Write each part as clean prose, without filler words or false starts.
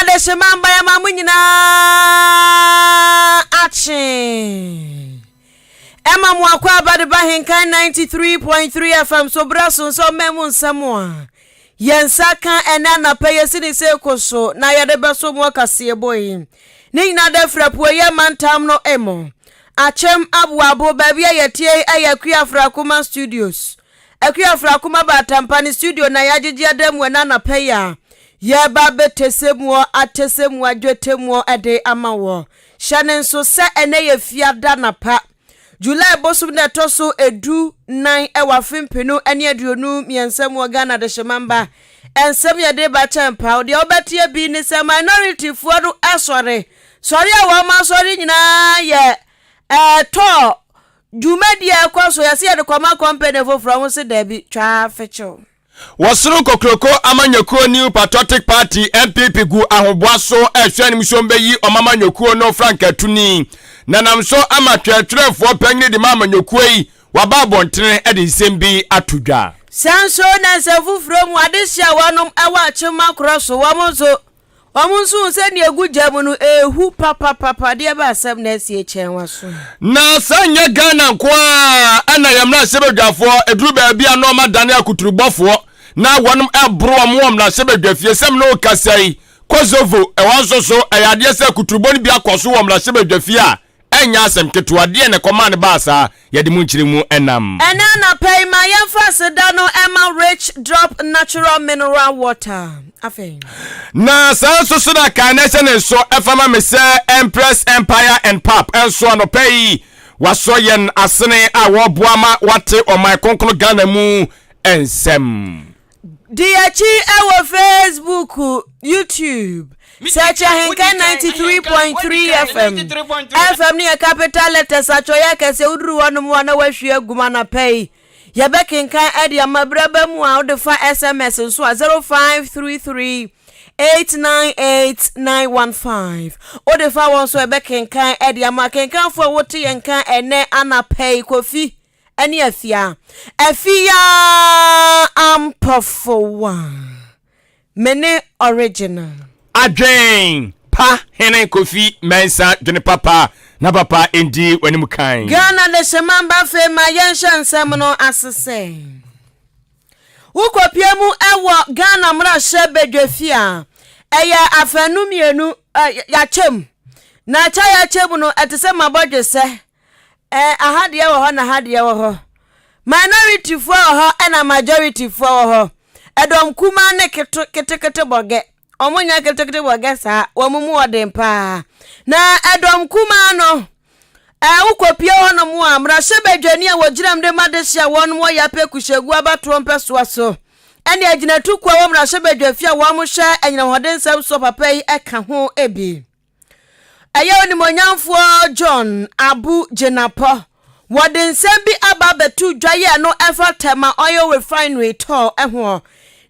adehyema mba yɛma mo nyinaa akye. Ɛma mo akɔ aba de ba Henkan 93.3 FM so berɛ so nso ɔma mu nsɛm a yɛn nsa ka ɛnɛ anapa yɛsi ne sɛ kɔ so na yɛde bɛso mo kaseɛbɔ yi. Ne nyinaa da firi apueeɛ mantam no mu. Akyem Aboabo baabi a yɛtie yi ɛyɛ Akua Afrakoma Studios. Akua Afrakoma Baatampa ne studio na yɛagyegye ada mu ɛnɛ anapa yi a yɛreba abɛtɛsɛ muɔ atɛsɛ mu adwetɛ muɔ ɛde ama wɔ. Hyɛ ne nso sɛ ɛnɛ yɛ fiada napa. July bosom da ɛtɔ so 14 ɛwɔ afe 2023 mu wɔ Ghana dehyemamba. Nsɛm yɛde ba kyɛn paw. Deɛ wobɛteɛ bi ne sɛ minorityfoɔ no asɔre. Sɔre a wɔn asɔre nyinaa yɛ ɛtɔ dwumadi a ɛkɔ so yɛsɛ yɛde kɔma company foforɔ ho se daabi twaa fekyew. Wɔsoro Kokroko amanyɔkuo New Patriotic Party NPP gu ahoboa so ɛrehwɛ anim sɛ wɔbɛyi wɔn amanyɔkuo no frankaatuni na nam so ama twerɛtwerɛfoɔ panyini de ma amanyɔkuo yi waba abɔntene de nsɛm bi ato dwa. Saa nso na nsɛm foforɔ mu adehye a wɔnom wɔ akyem akorɔ so wɔn nso Wɔn nso hu sɛ nea egu gya mu no, ehu papapapa. Deɛ bɛ asɛm na asie kyɛn w'aso. Na sɛ nyɛ Ghana nko ara na yɛn mmarahyɛbadwafoɔ ɛduru baabi a na wɔn adane akuturubɔfoɔ na wɔn ɛboro wɔn wɔ mmarahyɛbadwafie sɛm na ɔkasa yi Kosovo ɛhɔ nso so ɛyɛ adeɛ sɛ akuturubɔ no bi akɔ so wɔ mmarahyɛbadwafie a Ɛnyɛ asɛm ketewa, deɛn na ɛkɔmaa no baa saa? Yɛde mu nkyerɛmu nam. Ɛnnɛ anɔpa yi, ma yɛmfa aseda no mma Rich Drop Natural Mineral Water. Afei. Na saa nso so na kan na ɛhyɛ ne nso ɛfa ma me sɛ Empress Empire and Pap nso anɔpa yi wasɔ yɛn asene a wɔreboa ma wate ɔman kronkron Ghana mu nsɛm. Di yɛn akyi wɔ Facebook, YouTube, search Ahenkan 93.3 FM. FM no yɛ capital letters atwerɛeɛ akɛseɛ woduru hɔnom a na woahwie agu mu anapa yi. Yɛbɛkenkan de ama berɛ ba mu a wode fa SMS nso a 0533 898 915. Wode fa wɔn nso yɛbɛkenkan de ama akenkanfoɔ a wote yɛn nka ɛnɛ anapa yi Kofi ne Afia. Afia Ampɔfowa. Me ne original. Adwen pa hene Kofi Mensah dwene papa na papa ndi w'anim kan. Ghana dehyema mba afei ma yɛnhyɛ nsɛm no ase sɛ wokɔpie mu wɔ Ghana mmarahyɛ badwafie a ɛyɛ afanu mmienu yɛakyɛ mu na kyɛ yɛakyɛ mu no ɛte sɛ mabɔdwesɛ Eh, aha deɛ wɔ hɔ na ha deɛ wɔ hɔ. Minority foɔ wɔ hɔ ɛna majority foɔ wɔ hɔ. Ɛdɔm kumaa ne keto ketekete bɔgɛ. Wɔn nyɛ ketekete bɔgɛ saa, wɔn mu ɔden paa. Na ɛdɔm kumaa no, eh, wokɔpie hɔnom a, mmarahyɛbadwani a wɔgyina mu de ma dehye a wɔn wɔ Yapei Kuhyegu abatoɔ mpɛsoa so, ɛne agyinatukuo a wɔ mmarahyɛbadwafie a wɔhwɛ anyinamhoɔdensɛm soɔ papa yi ka ho bi. Ɛyɛ Onimuonyamfoɔ John Abu Jinapor. Wɔde nsɛm bi aba abɛto dwa yi a ɛno ɛfa Tema Oil Refinery tɔɔ ho.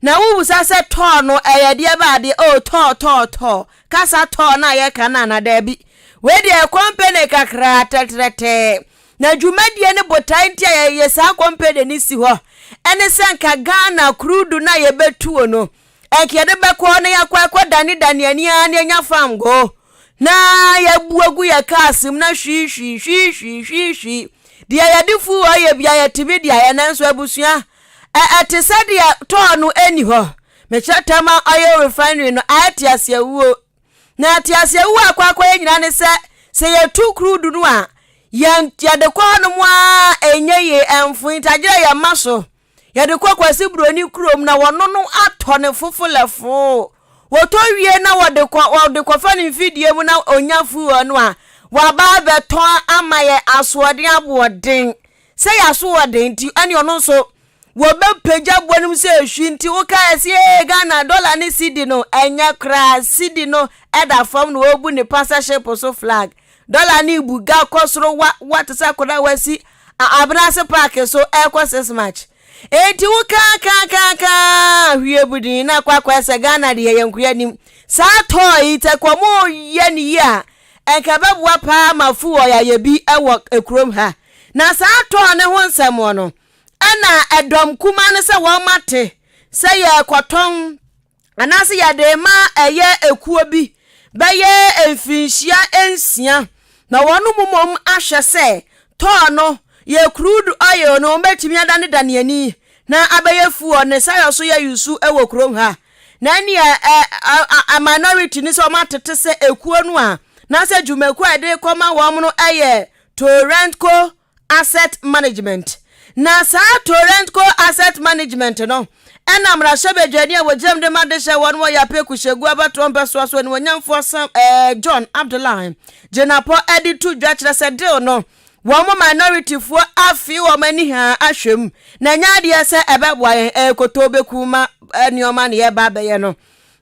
Na wobisa sɛ tɔɔ no ɛyɛ deɛ bɛ adeɛ? Oh, tɔɔ, tɔɔ, tɔɔ. Kasa tɔɔ no a yɛka no anaa? Daabi. Wei deɛ ɛyɛ kɔmpene kakraa tɛtrɛtɛɛ. Na dwumadie no botae nti a yɛyɛ saa kɔmpene no si hɔ ɛne sɛ nka Ghana crude no a yɛbɛtuo no, Ɛnka yɛde bɛkɔ na yɛakɔ akɔdanedane ani ara na yɛanya fango na yɛabu agu yɛ cars mu na hwii hwii hwii hwii hwii hwii. Deɛ yɛde fuel yɛ bia yɛtumi de ayɛ nanso abusua ɛte sɛ deɛ tɔɔ no ɛnni hɔ. Mekyerɛ Tema Oil Refinery no ayɛ te aseawuo. Na te aseawuo a akɔ akɔyɛ nyinaa ne sɛ sɛ yɛtu crude no a yɛn yɛde kɔ hɔnom a ɛnyɛ yie ɛmfo nti agyerɛ yɛma so. Yɛde kɔ Kwasi Buroni kurom na wɔno no atɔ ne fofolɛfoo. Wɔtɔ wie na wɔde kɔ wɔde kɔfa ne mfidie mu na ɔnya fuel no a, waba abɛtɔn ama yɛ asoɔden aboɔden. Sɛ yɛ asoɔden nti ɛne ɔno nso wɔbɛpagya boɔ no mu sɛ ehwi nti woka ɛsɛ ee Ghana dɔla ne sidi no ɛnyɛ koraa sidi no ɛda fam na wɔbu ne pa sɛ ship so flag. Dɔla no rebu ga kɔ soro wa wa te sɛ akwadaa a wasi Abenase Park so ɛrekɔ 6 March. Enti wo kaa kaa kaa kaa hwie budin na akɔ akɔyɛ sɛ Ghana deɛ yɛn nkoa nim. Saa tɔɔ yi tɛ kɔ mo yɛ ne yie a ɛnka ɛbɛboa paa ma fuel ayɛ bi wɔ kurom ha. Na saa tɔɔ ne ho nsɛm no ɛna ɛdɔm kumaa no sɛ wɔn ate sɛ yɛrekɔtɔn. Anaasɛ yɛde rema ɛyɛ ekuo bi bɛyɛ mfirinhyia nsia na wɔn mmom ahwɛ sɛ tɔɔ no yɛ crude oil no wɔbɛtumi adanedane ani na abɛyɛ fuel ne sayɔ so yɛ yusu wɔ kurom ha. Na ɛneɛ ɛ, ɛ, minority ne sɛ wɔn atete sɛ ekuo no a na sɛ dwumakuo a yɛde kɔma wɔn no yɛ Torrentco Asset Management. Na saa Torrentco Asset Management no na mmarahyɛbadwani a wɔgyinam de ma dehyɛ wɔn wɔ Yapei Kushegu abatoɔ mpɛsoa so animuonyamfoɔ Sam eh, John Abdullahi Jinapor de to dwa kyerɛ sɛ deal no wɔn minorityfoɔ afe wɔn ani haa ahwɛ mu na ɛnyɛ adeɛ sɛ ɛbɛboa yɛn ɛrekɔtɔ bɛku ma nneɛma ne yɛba abɛyɛ no.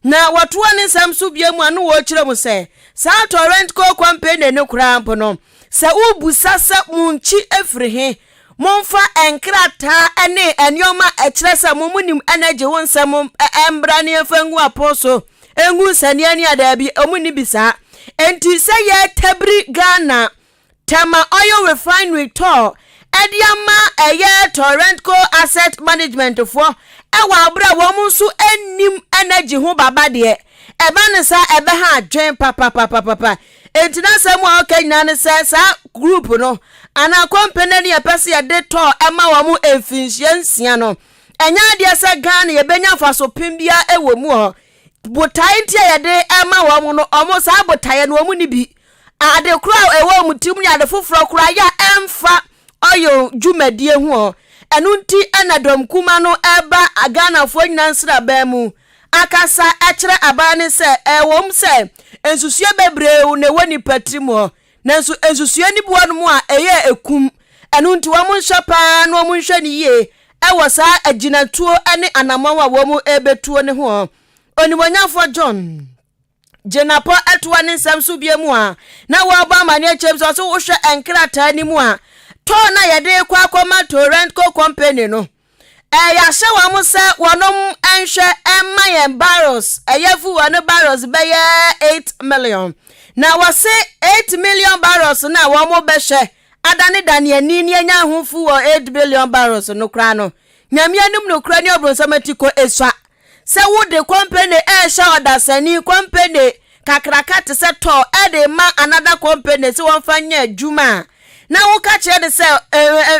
Na wɔtoa ne nsɛm so bio mu a na wɔrekyerɛ mu sɛ, saa Torrent Coal Company no koraa mpo no, sɛ wobisa sɛ mo nkyi firi he, momfa nkrataa ne nneɛma a ɛkyerɛ sɛ mo monim energy ho nsɛm mmra ne yɛmfa ngu apon so ngu nsania ni a, daabi, wɔn nni bi saa. Enti sɛ yɛretabiri Ghana Tema Oil Refinery tɔɔ de ama ɛyɛ Torrentco Asset Management foɔ wɔ aberɛ a wɔn nso nnim energy ho baba deɛ, ɛba no saa ɛbɛha adwen papapapapa. Enti n'asɛm a ɔka nyinaa ne sɛ saa group no anaa company no yɛpɛ sɛ yɛde tɔɔ ma wɔn mfinhyia nsia no, ɛnyɛ adeɛ sɛ Ghana yɛbɛnya mfasopem biara wɔ mu hɔ. Botaeɛ nti a yɛde ma wɔn no, wɔn saa botaeɛ no wɔn nni bi. Ade korɔ a ɛwɔ wɔn tirim ne ade foforɔ koraa yɛ a ɛmfa oil dwumadie ho. Ɛno nti na dɔm kuma no reba Ghanafoɔ nyinaa nsraban mu akasa kyerɛ aban no sɛ ɛwom sɛ nsusuiɛ bebree na ɛwɔ nnipa tirim hɔ, nanso nsusuiɛ no bi wɔ nom a ɛyɛ ɛkum. Ɛno nti wɔn nhwɛ pa ara na wɔn nhwɛ no yie wɔ saa agyinatuo ne anammɔn a wɔn rebɛtuo no ho. Onimuonyamfoɔ John. Jinapor toa ne nsɛm so bio mu a na wɔrebɔ amanneɛ kyerɛ mu sɛ ɔso wohwɛ nkrataa no mu a tɔɔ no a yɛde rekɔ akɔma Torrentco Company no yɛahyɛ wɔn sɛ wɔnom nhwɛ mma yɛn barrels ɛyɛ fuel no barrels bɛyɛ 8 million na wɔse 8 million barrels no a wɔn bɛhwɛ adanedane ani ne anya ho fuel 8 billion barrels no koraa no Nyame anim nokorɛ ne ɔbronsam atikɔ esua Sɛ wode company rehyɛ ɔdasani company kakraka te sɛ tɔɔ de rema another company sɛ wɔmfa nyɛ adwuma a, na woka kyerɛ no sɛ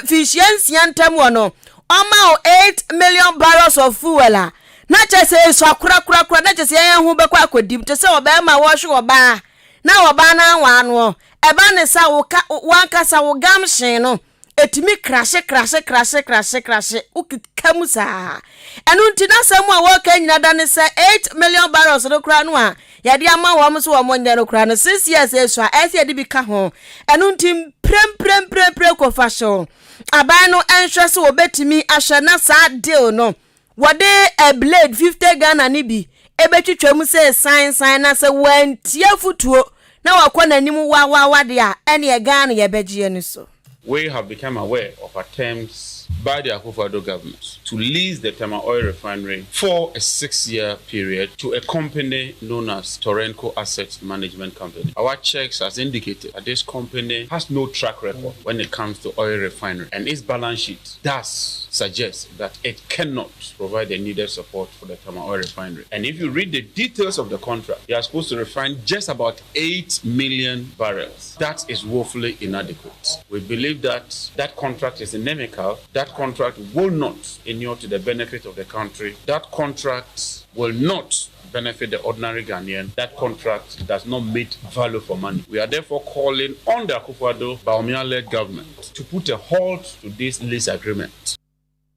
mfinhyia nsia ntam wɔ no ɔma wo 8 million barrels of fuel a, na kyerɛ sɛ esua korakorakora, na kyerɛ sɛ yɛn ho bɛkɔ akɔdim te sɛ ɔbarima a wɔrehwe ɔbaa na ɔbaa no anwaa noɔ. Ɛba ne sa wo ka wankasa wo gumption no Ɛtumi krahye krahye krahye krahye krahye, wokeka mu saa. Ɛno nti n'asɛm a wɔreka nyina da ne sɛ 8 million barrels no koraa no a yɛde ama wɔn sɛ wɔn nyɛ no koraa no 6 years esua ɛsɛ yɛde bi ka ho. Ɛno nti mprempremprempre kɔfa hyew aban no nhwɛ sɛ wɔbɛtumi ahwɛ na saa deal no Wɔde a blade 50 Ghana no bi bɛtwitwa mu sɛ san san na sɛ wantie afotuo na wakɔ n'anim wawawa deɛ a, ɛneɛ Ghana yɛbɛgye ani so. We have become aware of attempts by the Akufo-Addo government to lease the Tema Oil Refinery for a six-year period to a company known as Torrenco Asset Management Company. Our checks has indicated that this company has no track record when it comes to oil refinery and its balance sheet does suggest that it cannot provide the needed support for the Tema Oil Refinery. And if you read the details of the contract, they are supposed to refine just about 8 million barrels. That is woefully inadequate. We believe that that contract is inimical. That contract will not inure to the benefit of the country. That contract will not benefit the ordinary Ghanaian. That contract does not meet value for money. We are therefore calling on the Akufo-Addo Bawumia-led government to put a halt to this lease agreement.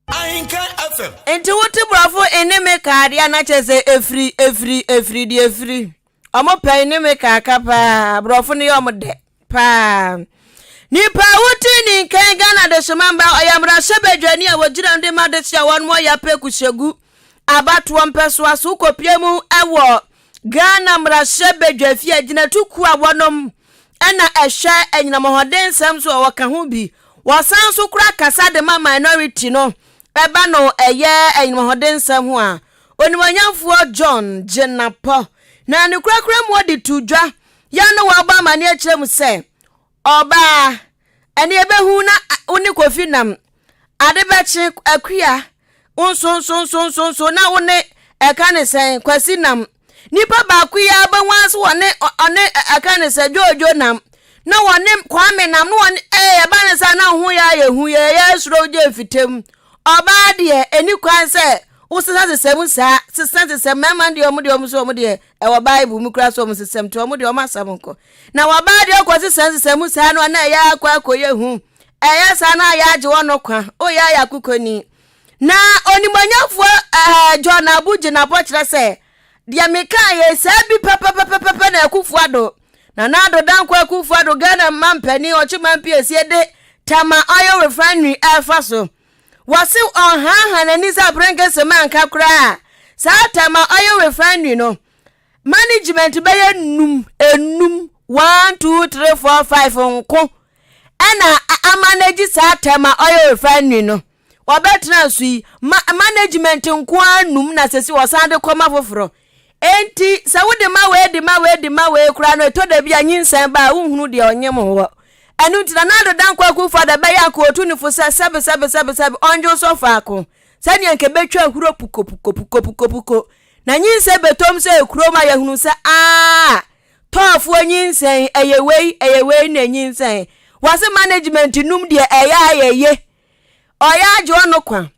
Ahenkan FM. Nti wote borɔfo nne me kaa deɛ a na kyerɛ sɛ ɛfiri ɛfiri ɛfiri deɛ ɛfiri. Ɔmo pɛ nne me kaa ka paa borɔfo no yɛ ɔmo dɛ paa. Nipa a wote ne nkan Ghana Adehyema mba ɔyɛ mmarahyɛbadwani a wɔgyina de ma adehye a wɔn wɔ Yapei Kushegu abatoɔ mpɛsoa so kɔpie mu wɔ Ghana mmarahyɛbadwafie agyinatukuo a wɔnom na ɛhwɛ anyinam ɔhɔden nsɛm so a wɔka ho bi. Wɔsan nso kora kasa de ma minority no ɛba no ɛyɛ anyinam ɔhɔden nsɛm ho a, Onimuonyamfoɔ John Jinapor na ne korakora mu ɔde to dwa yɛ no wɔabɔ amaneɛ kyerɛ mu sɛ ɔbaa ɛne ɛbɛhu na wo ne Kofi nam ade bɛkye akua nsonsonsonsonso na wo ne ɛka ne sɛn, Kwasi nam. Nipa baako yi ara bɛhu ara sɛ wɔne ɔne ɛka ne sɛ Jojo nam, na wɔne Kwame nam, na wɔne ɛɛ ɛba ne sɛ na ho yɛ ayɛ hu yɛ yɛ suro gye mfitam. Ɔbaa deɛ ɛni kwan sɛ wosesa sesa mu saa, sesa sesa mmarima deɛ wɔn deɛ wɔn so wɔn deɛ ɛwɔ Bible mu koraa sɛ wɔn sesa mu nti wɔn deɛ wɔn asɛm nko. Na wɔbaa deɛ ɔkɔ sesa sesa mu saa no na ɛyɛ akɔ akɔyɛ hu. Ɛyɛ saa na ayɛ agye wɔn no kwa, woyɛ ayɛ akokɔni. Na onimuonyamfoɔ eh, John Abu Jinapor kyerɛ sɛ, deɛ mekaa yɛ saa bi pɛpɛpɛpɛpɛ na Akufo Addo, Nana Addo Dankwa Akufo Addo, Ghana mampanin ɔkye mampiesie de Tema Oil Refinery ɛrefa so. Wɔse ɔnhaaha n'ani sɛ aperenkese ma nka koraa saa Tema Oil Refinery no management bɛyɛ num, enum, 1, 2, 3, 4, 5 nko ɛna amanage saa Tema Oil Refinery no. Wɔbɛtena so yi, ma management nko ara num na sɛsi wɔsan de kɔma foforɔ. Enti sɛ wode ma wei de ma wei de ma wei koraa no ɛtɔ da bi a nyinsɛn ba a wonhunu deɛ ɔnyem wɔ. Ɛno nti Nana Addo Dankwa Akufo-Addo ɛbɛyɛ anka ɔtu ne fo sɛ sɛbe sɛbe sɛbe sɛbe ɔngye wo sɔ faako sɛdeɛ anka ɛbɛtwa ahuro puko puko puko puko puko na nyinsɛn bɛtɔm sɛ kurom a yɛhunu sɛ aa Tɔɔfoɔ nyinsɛn ɛyɛ wei ɛyɛ wei na nyinsɛn. Wɔse management num deɛ ɛyɛ a yɛye. Ɔyɛ agye ɔno kwa.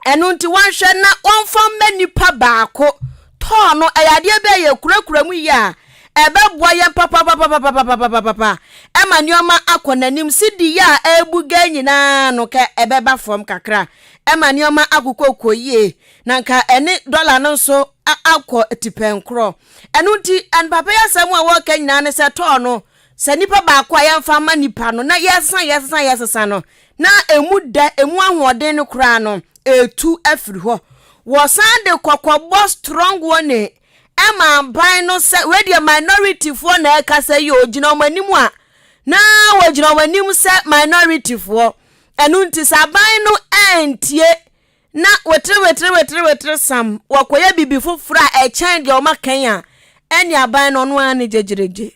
Ɛno nti wɔnhwɛ na wɔmfa mma nipa baako. Tɔɔ no ɛyɛ adeɛ bi a yɛkurakura mu yie a ɛbɛboa yɛn papapapapapapapapa ɛma nneɛma akɔ n'anim. Sidi yɛ a ɛrebu gɛ nyinaa no kɛ ɛbɛba fam kakra ɛma nneɛma akokɔkɔ yie na nka ɛne dɔla no nso akɔ tipɛnkorɔ. Ɛno nti ɛn papa yi asɛm a wɔreka nyinaa ne sɛ tɔɔ no sɛ nipa baako a yɛmfa mma nipa no na yɛsesa yɛsesa yɛsesa no na emu dɛ emu ahoɔden no koraa no ɛretu afiri hɔ. Wɔsan de kɔkɔbɔ strong warning ɛma aban no sɛ wei deɛ minority foɔ na ɛrekasa yi o, gyina wɔn anim a na wɔgyina wɔn anim sɛ minority foɔ. Ɛno nti sɛ aban no antie na wetere wetere wetere wetere sam wɔkɔyɛ biribi foforɔ a ɛkyɛn deɛ wɔaka yi a, ɛne aban no ɔno ara ne gyegyeregye.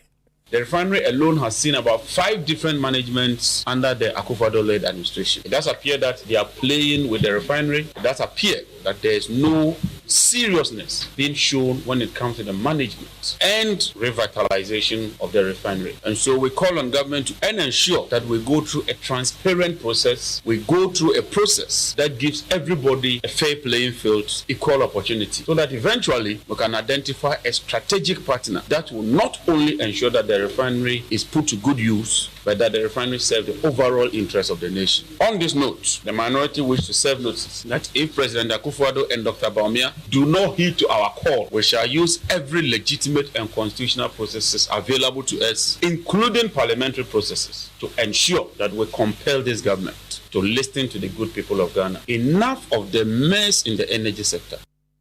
The refinery alone has seen about five different managements under the Akufo-Addo-led administration. It does appear that they are playing with the refinery. It does appear that there is no seriousness being shown when it comes to the management and revitalization of the refinery. And so we call on government to and ensure that we go through a transparent process, we go through a process that gives everybody a fair playing field, equal opportunity, so that eventually we can identify a strategic partner that will not only ensure that the refinery is put to good use, but that the refinery serves the overall interest of the nation. On this note, the minority wish to serve notice that if President Akufo-Addo and Dr. Bawumia do not heed to our call, we shall use every legitimate and constitutional processes available to us, including parliamentary processes, to ensure that we compel this government to listen to the good people of Ghana. Enough of the mess in the energy sector.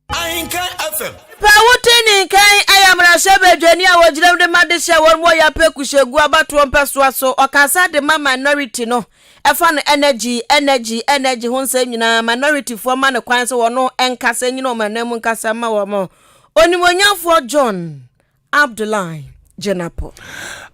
Ahenkan FM. Nipa a wote ne nkan yɛ mmarahyɛbadwani a wɔgyina mu de ma dehyɛ wɔn wɔ Yapei Kusegu abatoɔ mpɛsoa so. Ɔkasa de ma minority no ɛfa no energy, energy, energy ho nsɛm nyinaa. Minority foɔ ma no kwan sɛ wɔn nkasa nyina wɔn ananmu nkasa mma wɔn. Onimuonyamfoɔ John Abdullahi Jinapor.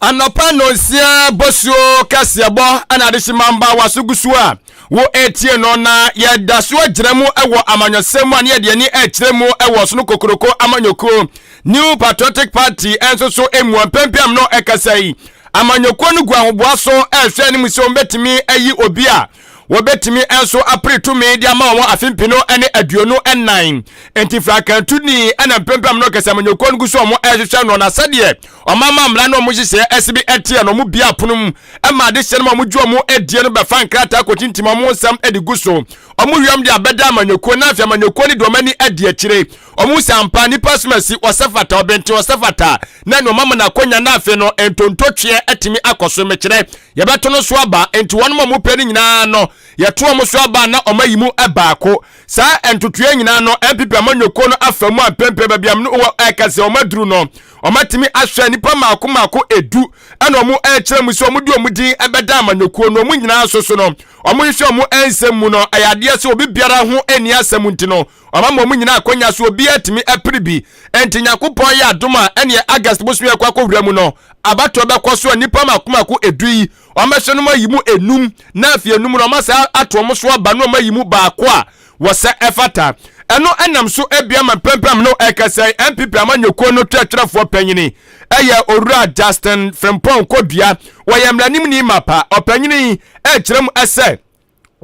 Anɔpa nnɔnsia bosuo kaseɛbɔ na adehyema mba waso gu so a wo ɛretie no na yɛda so agyina mu wɔ amanyɔsɛm mu a ne yɛde ani ɛrekyerɛ mu wɔ ɔsono kokoroko amanyɔkuo New Patriotic Party nso so emu mpɛmpɛm no ɛkasa yi amanyɔkuo no gu ahoboa so ɛrehwɛ anim sɛ wɔbɛtumi ayi obi a Wɔbɛtumi nso apere tumi de ama wɔn afe mpenu ne 24. Enti frankantuni na mpempem no kɛsɛ amanyɔkuo no gu so a wɔrehwehwɛ no na sɛdeɛ ɔmama mmara ne wɔn nhyehyɛeɛ ɛse bi ɛteɛ no wɔn bia apono mu ma adehyeɛ no ma wɔn gye wɔn adie no bɛfa nkrataa kɔtintim wɔn nsɛm de gu so. Wɔn wiam de abɛda amanyɔkuo na afei amanyɔkuo no de wɔn ani adi akyire. Wɔn sɛ ampa nipa som asi ɔsɛ fata ɔbɛnten ɔsɛ fata na ne ɔmama no akonya na afei no ntontotweɛ atumi akɔ so mekyerɛ yɛbɛto no so aba nti wɔn a wɔpɛ no nyinaa no yɛto wɔn so aba na wɔn ayi mu baako saa ntotoeɛ nyinaa no NPP amanyɔkuo no afa mu a mpɛmpɛ baabi a wɔ ɛka sɛ wɔn aduru no wɔn atumi ahwɛ nnipa mmaako mmaako edu ɛna wɔn ɛrekyerɛ mu sɛ wɔn de wɔn din ɛbɛda amanyɔkuo no wɔn nyinaa so so no wɔn hwehwɛ wɔn nsɛm mu no ɛyɛ adeɛ sɛ obi biara ho nni asɛm nti no Ɔma ma wɔn nyinaa akwanya so obiara tumi pere bi. Enti Nyankopɔn yɛ adom a, ɛneɛ August bosome a ɛkɔ akɔwura mu no, abatoɔ bɛkɔ so a nnipa mako mako edu yi, wɔbɛhyɛ no ayi mu enum, na afei enum no wɔasan ato wɔn so aba na wɔayi mu baako a wɔsɛ ɛfata. Ɛno nam so abia ma mpɛmpɛm no ɛkasa yi NPP amanyɔkuo no twerɛtwerɛfoɔ panyini ɛyɛ Owura Justin Frimpong Kodua. Wɔyɛ mmaranimni mapa. Ɔpanyini yi ɛrekyerɛ mu sɛ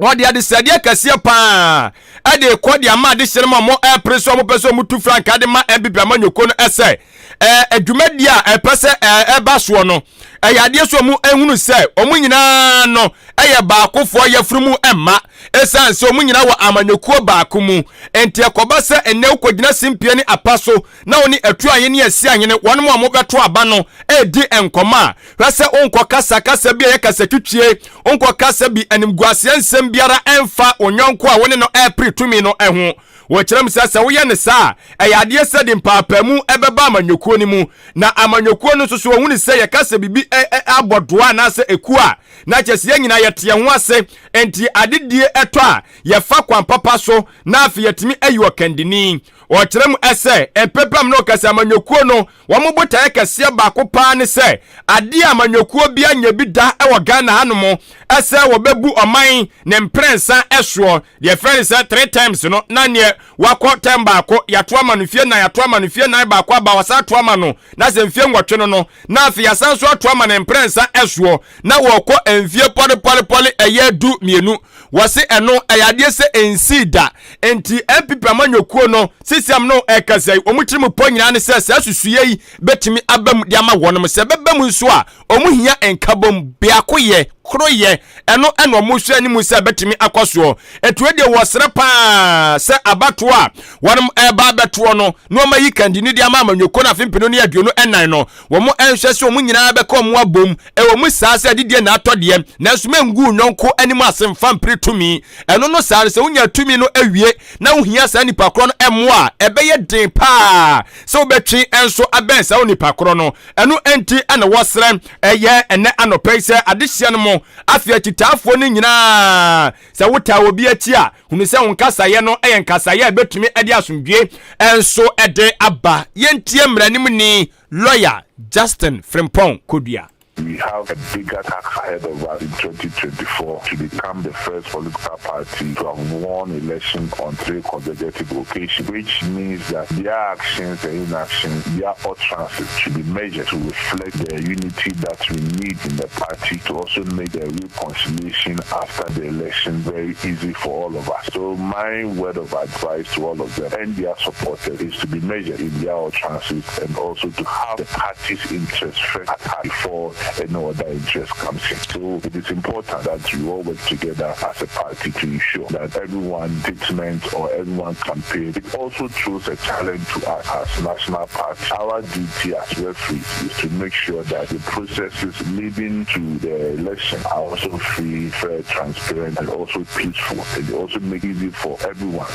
wɔde adesrɛdeɛ kɛseɛ paa ɛde rekɔ de ama adehyeɛ no ma wɔn ɛrepere sɛ wɔpɛ sɛ wɔtu frankaa de ma NPP amanyɔkuo no sɛ ɛɛ dwumadie a ɛpɛ sɛ ɛba soɔ no ɛyɛ adeɛ sɛ wɔn ehunu sɛ wɔn nyinaa no ɛyɛ baakofoɔ yafunu mu mma ɛsiane sɛ wɔn nyinaa wɔ amanyɔkuo baako mu nti ɛkɔba sɛ ɛnɛ wokɔgyina simpie ne apa so na wo ne atuahene ne asiahene wɔn a wɔbɛto aba no ɛredi nkɔmmɔ a hwɛ sɛ wonkɔ kasa kasa bi a ɛyɛ kasa twitwie wonkɔ kasa bi animguaseɛ nsɛm biara ɛmfa wo nyɔnko a wo ne no ɛrepere tumi no ho Wɔkyerɛ mu sɛ sɛ woyɛ no saa a, ɛyɛ adeɛ sɛ de mpaapaamu bɛba amanyɔkuo no mu. Na amanyɔkuo no nso so wɔhunu sɛ yɛka sɛ biribi abɔ doa anaasɛ ekuo a, na kyerɛ sɛ yɛn nyinaa yɛte yɛn ho ase. Enti adedie tɔ a, yɛfa kwan papa so na afei yɛatumi ayi ɔkandini. Wɔkyerɛ mu sɛ mpepam na ɔka sɛ amanyɔkuo no wɔn botaeɛ kɛseɛ baako paa ne sɛ adeɛ a amanyɔkuo biara nyɛ bi da wɔ Ghana hanom sɛ wɔbɛbu ɔman ne mprɛnsa soɔ, deɛ yɛfrɛ no sɛ three terms no, na neɛ wakɔ term baako yɛato ama no mfie nnan, yɛato ama no mfie nnan baako aba wɔasan ato ama no na sɛ mfie nwɔtwe no no na afei yɛasan nso ato ama no mprɛnsa soɔ na wɔkɔ mfie pɔlepɔlepɔle ɛyɛ 12. Wɔse ɛno ɛyɛ adeɛ sɛ ɛnsii da. Enti NPP amanyɔkuo no sisiam no ɛrekasa yi, wɔn tirim pɔ nyinaa ne sɛ saa susuiɛ yi bɛtumi aba mu de ama wɔnom. Sɛ ɛbɛba mu nso a, wɔn hia nkabom, biakoyɛ, koroyɛ, ɛno ɛna wɔn hwɛ anim sɛ ɛbɛtumi akɔ soɔ. Enti wei deɛ wɔsrɛ paa sɛ abatoɔ a wɔnom ɛreba abɛtoɔ no na wɔn ayi kandini de ama amanyɔkuo no afe 2024 no, wɔn nhwɛ sɛ wɔn nyinaa bɛka wɔn abom. Ɛwɔ mu saa sɛ adidie na atɔ deɛ, nanso mɛngu wo yɔnko anim ase mfa mpere tumi. Ɛno no saa no, sɛ wonya tumi no awie na wohia saa nipa korɔ no mmoa a, ɛbɛyɛ den paa sɛ wobɛtwe nso abɛn saa onipa korɔ no. Ɛno nti na wɔsrɛ ɛyɛ ɛnɛ anɔpa yi sɛ adehyeɛ no mo afei akyitaafoɔ no nyinaa, sɛ wotaa obi akyi a, hunu sɛ wo nkasaeɛ no yɛ nkasaeɛ a ɛbɛtumi de asomdwie nso de aba. Yɛntie mmaranimni Lɔya Justin Frimpong Kodua. We have a bigger task ahead of us in 2024 to become the first political party to have won election on three consecutive occasions, which means that their actions and inactions, their utterances should be measured to reflect the unity that we need in the party to also make the reconciliation after the election very easy for all of us. So my word of advice to all of them and their supporters is to be measured in their utterances and also to have the party's interest first at heart before any other interest comes in. So it is important that we all work together as a party to ensure that everyone statement or everyone campaign. It also throws a challenge to us as national party. Our duty as referees is to make sure that the processes leading to the election are also free, fair, transparent, and also peaceful. And also make it easy for everyone.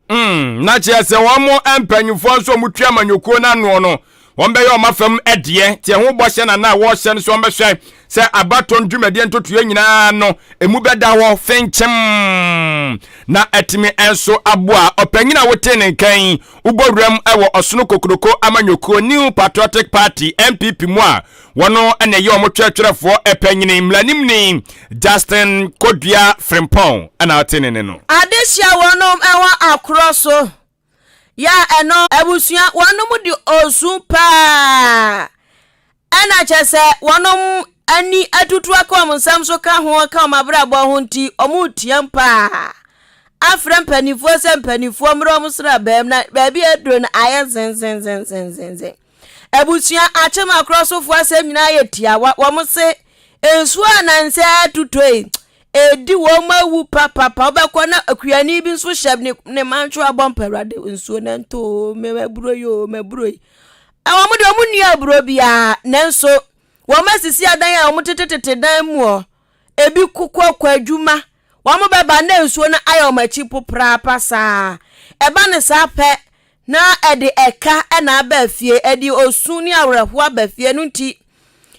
Mm, na kyerɛ sɛ wɔn mpanyinfoɔ nso wɔn tua amanyɔkuo no anoɔ no, wɔn bɛyɛ wɔn afam deɛ te ɛho bɔhyɛ na na wɔhyɛ no so wɔn bɛhwɛ sɛ abatɔ no dwumadie ntotoeɛ nyinaa no emu bɛda hɔ fenkyem na ɛtumi nso aboa ɔpanyin a wote ne nkan wobɔ wuram wɔ ɔsono kokoroko amanyɔkuo New Patriotic Party NPP mu a Wɔn na ɛyɛ wɔn twerɛtwerɛfoɔ panyini mmaranimni Justin Kodua Frimpong na ɔte ne ne no. Adesua wɔnom ɛwɔ akorɔ so yɛ a ɛno. Abusua wɔnom de osu paa ɛna kyɛ sɛ wɔnom ani atutu aka wɔn nsɛm so ka ho ka wɔn abrabɔ ho nti wɔn reteam paa afrɛ mpanimfoɔ sɛ mpanimfoɔ mmerɛ wɔn sra bɛm na baabi aduro no ayɛ zenzenzenzenzenzen. Abusua akyem akorɔ sofoɔ asɛm nyinaa yɛ tiawa. Wɔn se nsuo a nansa atutɔ yi, ɛdi wɔn awu papapa. Wobɛkɔ na akuani bi nso hyɛ ne ne mantwo abɔ mpa awurade nsuo na ntɔ o, maburo yi o, maburo yi. Wɔn deɛ wɔn nni aburo biara, nanso wɔn asisi adan a wɔn tetetete dan mu hɔ. Ebi kokɔ kɔ adwuma. Wɔn bɛba na nsuo no ayɛ wɔn akyi popraa pasaa. Ɛba no saa pɛ, Na ɛde ɛka na aba fie, ɛde osu ne awerɛhoɔ aba fie. Ɛno nti,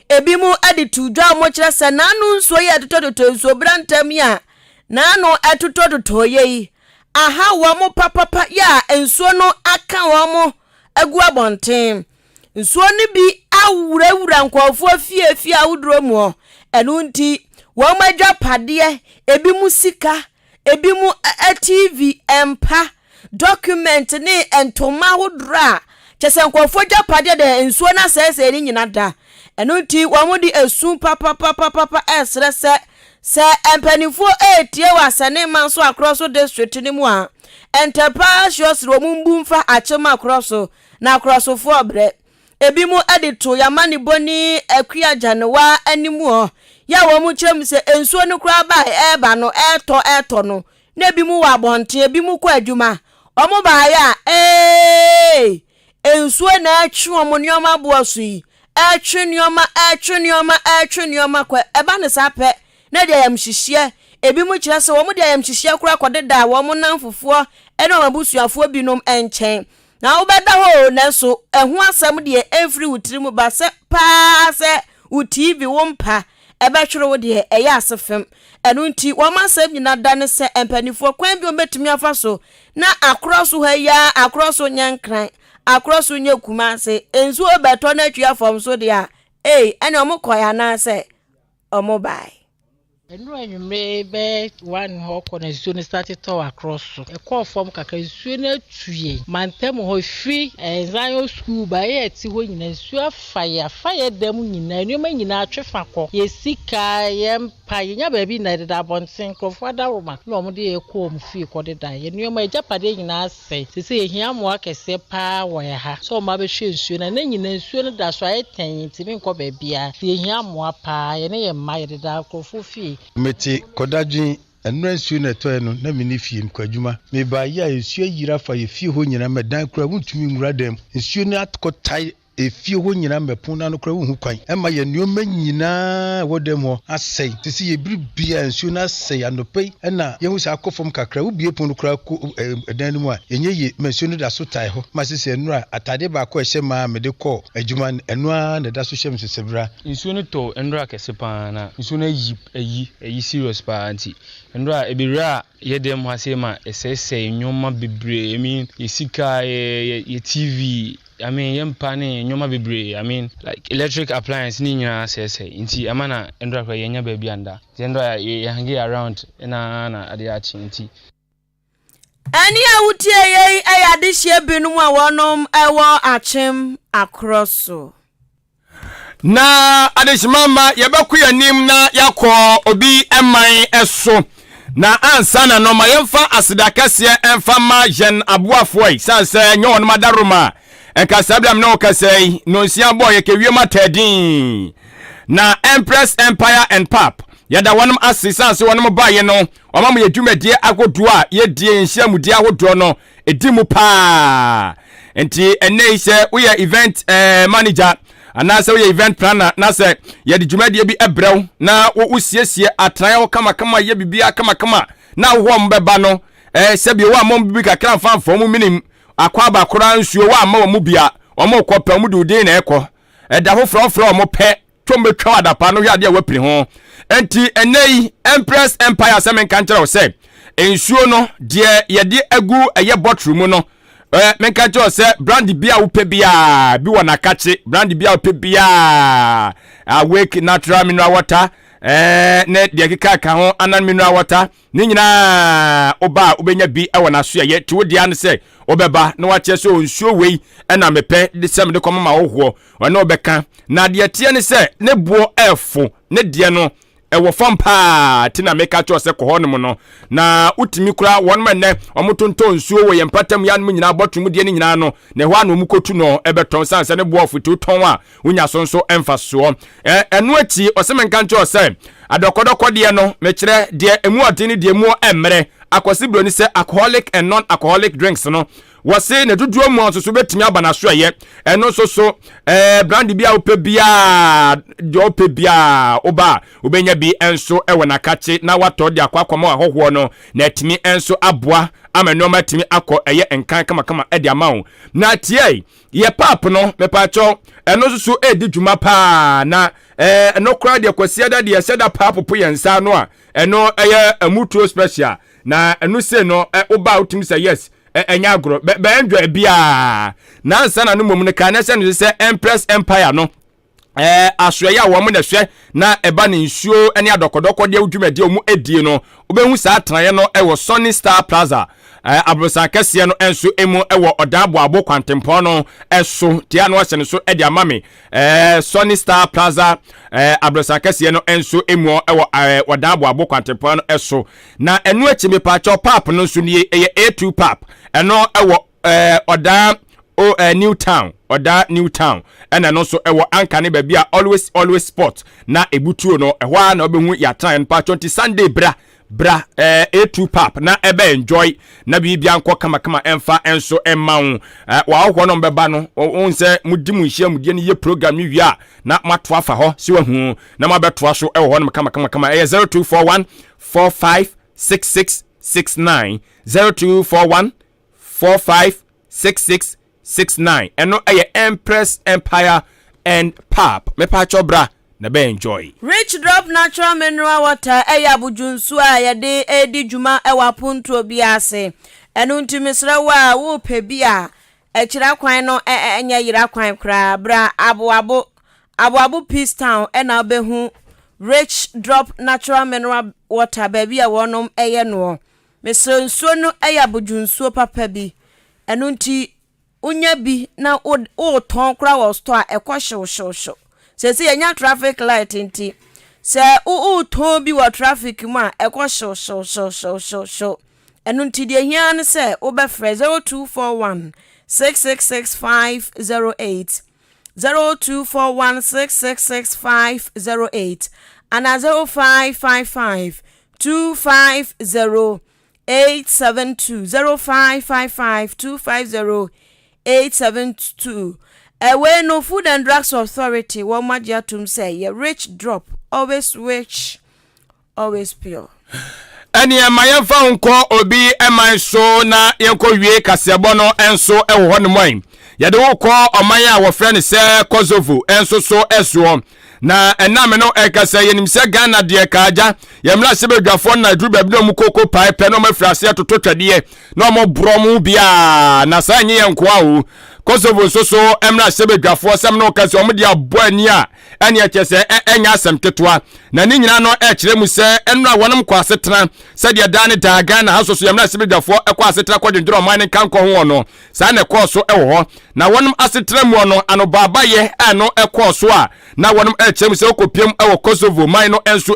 ebinom de to dwa a wɔkyerɛ sɛ n'ano nsuo yi a ɛtotɔtotɔ nsuo brantam yi a n'ano ɛtotɔtotɔeɛ yi aha wɔn papapa yɛ a nsuo no aka wɔn agu abɔnten. Nsuo no bi awurawura nkurɔfoɔ fie fie ahodoɔ mu hɔ. Ɛno nti, wɔn agyapadeɛ, ebinom sika, ebinom TV, mpa. document ne ntoma ahodoɔ a kyɛ sɛ nkurɔfoɔ agyapadeɛ deɛ nsuo no asɛesɛe ne nyina da. Ɛno nti wɔn de esu papapapapa ɛresrɛ sɛ sɛ mpanimfoɔ ɛretie wɔ Asɛne Manso Akorɔ District no mu a, ntɛpaa hyɛ wɔn mbu mfa Akyem Akorɔ so na Akorɔsofoɔ brɛ. Ebi mu de to yama ne bɔni Akua Gyanewa anim hɔ yɛ a wɔn kyerɛ mu sɛ nsuo no koraa ba ɛreba no, ɛretɔ ɛretɔ no, na ebi mu wɔ abɔnten, ebi mu kɔ adwuma. Wɔn baayɛ a, ee, nsuo na ɛretwe wɔn nneɛma aboɔ so yi, ɛretwe nneɛma, ɛretwe nneɛma, ɛretwe nneɛma kɔ. Ɛba ne saa pɛ na de ayamhyehyeɛ. Ebi mu kyerɛ sɛ wɔn de ayamhyehyeɛ koraa kɔdeda wɔn namfofoɔ ne wɔn abusuafoɔ binom nkyɛn. Na wobɛda hɔ o, nanso ɛho asɛm deɛ ɛmfiri wo tirim ba sɛ paa sɛ wo TV, wo mpa ɛbɛtwere wo deɛ, ɛyɛ ase fam. Ɛno nti wɔn asɛm nyina da ne sɛ mpanimfoɔ, kwan bi wɔn bɛtumi afa so na Akorɔ so ha yi ara, Akorɔ so nyɛ Nkran, Akorɔ so nyɛ Kumase, nsuo bɛtɔ no atwi afam so deɛ a, ei, ɛne wɔn kɔɛ anaasɛ wɔn bae. Nnora anwummere bɛyɛ 1 hɔ kɔ na nsuo no start tɔ wɔ Akorɔ so. Ɛkɔɔ fam kakra, nsuo no atu yɛn. Mantam hɔ firi Zion School ba ɛyɛ ɛte hɔ nyinaa, nsuo afa yɛ, afa yɛ dan mu nyinaa, nneɛma nyinaa atwe fa kɔ. Yɛ sika, yɛ mpa, yɛnya baabi na ɛdeda abɔnten, nkurɔfoɔ adaworoma na wɔn de yɛ kɔ wɔn fie kɔdeda. Yɛ nneɛma, agyapadeɛ nyinaa asɛe. Seesei yɛhia mmoa kɛseɛ paa wɔ ha sɛ wɔn abɛhwɛ nsuo no. Na nyinaa nsuo no da so ayɛ tɛn, ntumi nkɔ baabiara. Yɛhia mmoa paa, yɛne yɛn mma yɛdeda nkurɔfoɔ fie. Mete Kɔdadwen. Nnora nsuo na ɛtɔeɛ no, na menni fie, mekɔ adwuma. Mebaa yi a, nsuo ayiri afa yɛ fie hɔ nyinaa ma dan koraa wontumi nwura dan mu. Nsuo no akɔtae efie hɔ nyinaa ma pon no ano koraa wonhu kwan. Ɛma yɛn nneɛma nyinaa a ɛwɔ dan mu hɔ asɛe. Seesei yɛ biribiara, nsuo no asɛe. Anɔpa yi na yɛhu sɛ akɔ fam kakra. Wobue pon no koraa kɔ dan no mu a, ɛnyɛ yie ma nsuo no da so tae hɔ. Ma seesei nnora ataadeɛ baako a ɛhyɛ maa mede kɔɔ adwuma no, ɛno ara na ɛda so hyɛ me sesebra. Nsuo no tɔ nnora kɛse paa na nsuo no ayi ayi ayi serious paa, nti nnora ɛbɛwura yɛ dan mu ha sei ma ɛsɛesɛe nneɛma bebree. I mean, yɛ sika, yɛ TV, I mean, yɛ mpa ne nneɛma bebree. I mean, like electric appliance ne nyinaa sɛesɛe, nti ɛma na nnora koraa yɛnya baabi anda, nti nnora yɛ hang around na adeɛ akye nti. Ɛne a wotie yei yɛ adehyeɛ binom a wɔnom wɔ Akyem Akorɔ so. Na adehyema ma yɛbɛkɔ yɛn anim na yɛakɔ obi man so. Na ansa na no, ma yɛmfa aseda kɛseɛ ɛmfa ma yɛn aboafoɔ yi, sane sɛ nyɛ wɔnom adaworoma a ɛnka saa berɛ a me ne wo kasa yi, nonsia bɔɔ yɛkɛ wiem atɛɛdin. Na Empress Empire and Pap, yɛda wɔnom ase sane sɛ wɔnom baeɛ no, wɔma mo yɛ dwumadie ahodoɔ a yɛdie, yɛn nhyiamudie ahodoɔ no ɛdi mu paa. Nti ɛnnɛ yi sɛ woyɛ event manager anaasɛ woyɛ event planner na sɛ yɛde dwumadie bi brɛ wo na wosiesie atenaeɛ hɔ kamakama, yɛ biribiara kamakama na ahohoɔ a wɔbɛba no, sɛbi wɔ ama wɔn bibi kakra mfa mfa wɔn minim akɔ aba koraa, nsuo wɔ ama wɔn mu bia wɔn kɔ pɛ, wɔn de odin na ɛkɔ ɛda foforɔ frɛ wɔn pɛ twom bɛtwa adapa no, hwɛ adeɛ a wapiri ho. Nti ɛnɛ yi Empress Empire sɛ menka nkyerɛ wo sɛ nsuo no deɛ yɛde agu ɛyɛ bottle mu no, menka nkyerɛ wo sɛ brand bi a wopɛ biara bi wɔ n'akakye, brand bi a wopɛ biara, Awake Natural Mineral Water ne deɛ keka ka ho, Anan Mineral Water ne nyinaa, woba a wobɛnya bi wɔ n'aso. Ɛyɛ te wo deɛ ne sɛ wobɛba na wakyerɛ sɛ nsuo wei ɛna mepɛ de sɛ mede kɔma ma wohoɔ, ɔne wobɛka. Na deɛ teɛ ne sɛ ne boɔ ɛɛfo, ne deɛ no ɛwɔ fam paa, ti na meka kyerɛ sɛ kɔ hɔ nom no na wotumi kora wɔn ma nnɛ wɔn tontɔn nsuo wɔ yɛn mpatam yanom nyinaa, bɔtɔ mu deɛ no nyinaa no, na ɛhɔ a na wɔn kɔtu no ɛbɛtɔn, san sɛ ne boɔ ɔfo tɔn a wonya so nso mfasoɔ. Ɛno akyi ɔsɛ menka nkyerɛ sɛ adɔkɔdɔkɔ deɛ no, mekyerɛ deɛ emu ɔden ne deɛ emu mmerɛ, akɔsi buroni sɛ alcoholic and non-alcoholic drinks no, wɔse ne dodoɔ mu a nso so bɛtumi aba n'aso. Ɛyɛ ɛno nso so brand bi a wopɛ biara, deɛ wopɛ biara, woba a wobɛnya bi nso wɔ n'akakye na watɔ de akɔ akɔma ahɔhoɔ no na atumi nso aboa ama nneɛma atumi akɔ ɛyɛ nkan kamakama de ama wo. Na tie yɛ pap no, mepaakyɛw, ɛno nso so ɛredi dwuma paa na ɛno koraa deɛ Kwasiada deɛ ɛhyɛ da paa popo yɛn nsa ano a ɛno ɛyɛ amutuo special, na ɛno sei no woba a wotumi sɛ yes, ɛnyɛ agorɔ, bɛ enjoy biara. Nansa na no mmom no kan na ɛhyɛ no sɛ Empress Empire no asoɛyɛ a wɔn na ɛhwɛ na ɛba ne nsuo ne adɔkɔdɔkɔ deɛ dwumadie a wɔn adie no, wobɛhu saa atenaeɛ no ɛwɔ Sunny Star Plaza. Aborosan kɛseɛ no nso mu wɔ Ɔdan Boabo kwantempɔn no so. Tia no ahyɛ no so de ama me. Sunny Star Plaza aborosan kɛseɛ no nso mu wɔ Ɔdan Boabo kwantempɔn no so. Na ɛno akyi mepaakyɛw pap no nso nie, ɛyɛ A2 pap. Ɛno wɔ Ɔdan o New Town, Ɔdan New Town. Ɛna ɛno nso ɛwɔ anka ne baabi a always always sport na ebutuo no ɛhɔ ara na ɔbɛhu yɛatena no paatwɔ nti Sunday bra bra A2 pap na ɛbɛ enjoy na biribia nkɔ kamakama ɛmfa nso ɛma wo wɔahɔhoɔ no mbɛba no wɔn sɛ modi mo nhyia mudie no yɛ program no wie a na moato afa hɔ si wahu na moabɛtoa so ɛwɔ hɔ nom kamakamakama. Ɛyɛ 0241 45 66 69, 0241 45 66 69. Ɛno ɛyɛ Empress Empire and Pap. Mepaakyɛw bra na bɛ enjoy. Rich Drop Natural Mineral Water yɛ abodwo nsuo a yɛde redi dwuma wɔ apontoɔ bi ase. Ɛno nti mesrɛ wo a worepɛ bi a, akyira kwan no nyɛ yera kwan koraa. Bra Aboabo, Aboabo Peace Town na wobɛhu Rich Drop Natural Mineral Water baabi a wɔnom yɛ noɔ. Mesrɛ nsuo no yɛ abodwo nsuo papa bi. Ɛno nti wonya bi na woretɔn koraa wɔ store a, ɛkɔ hyew hyew hyew. Seesei yɛnya traffic light nti, sɛ woretɔn bi wɔ traffic mu a, ɛkɔ hyew hyew hyew hyew hyew hyew. Ɛno nti deɛ hia ne sɛ wobɛfrɛ 0241 666 508, 0241 666 508 anaa 0555 250 872, 0555 250 872. Ɛwei no, Food and Drugs Authority wɔn agye atom sɛ yɛ Rich Drop, always rich, always pure. Ɛneɛ ma yɛmfa wo nkɔ obi man so na yɛnkɔ wie kaseɛbɔ no nso wɔ hɔ nom. Yi yɛde wo kɔ ɔman a wɔfrɛ no sɛ Kosovo nso so ɛsoɔ na ɛnam no ɛka sɛ yɛnim sɛ Ghana deɛ kaagya yɛmmra sɛ bɛdwafoɔ na aduru baabi na ɔmu koko pae pɛ na ɔmo afiri aseɛ toto twɛdeɛ na ɔmo borɔ mu biaa na saa ɛnyɛ yɛn nkoa o. Kosovo nso so mmra sɛ bɛdwafoɔ sɛm no ka sɛ ɔmo de abɔ ani a ɛne ɛkyɛ sɛ ɛnyɛ asɛm ketewa na ne nyinaa no ɛkyerɛ mu sɛ ɛnora wɔnom kɔ asetena sɛdeɛ daa ne daa Ghana ha nso so yɛmmra sɛ bɛdwafoɔ ɛkɔ asetena kɔdwendwene ɔman ne nka nkɔ ho no saa na ɛkɔɔ so ɛwɔ hɔ na wɔnom asetena mu no anobaabayɛ ɛno ɛkɔɔ so a na wɔnom ɛkyerɛ mu sɛ wokɔpiam ɛwɔ Kosovo man no nso.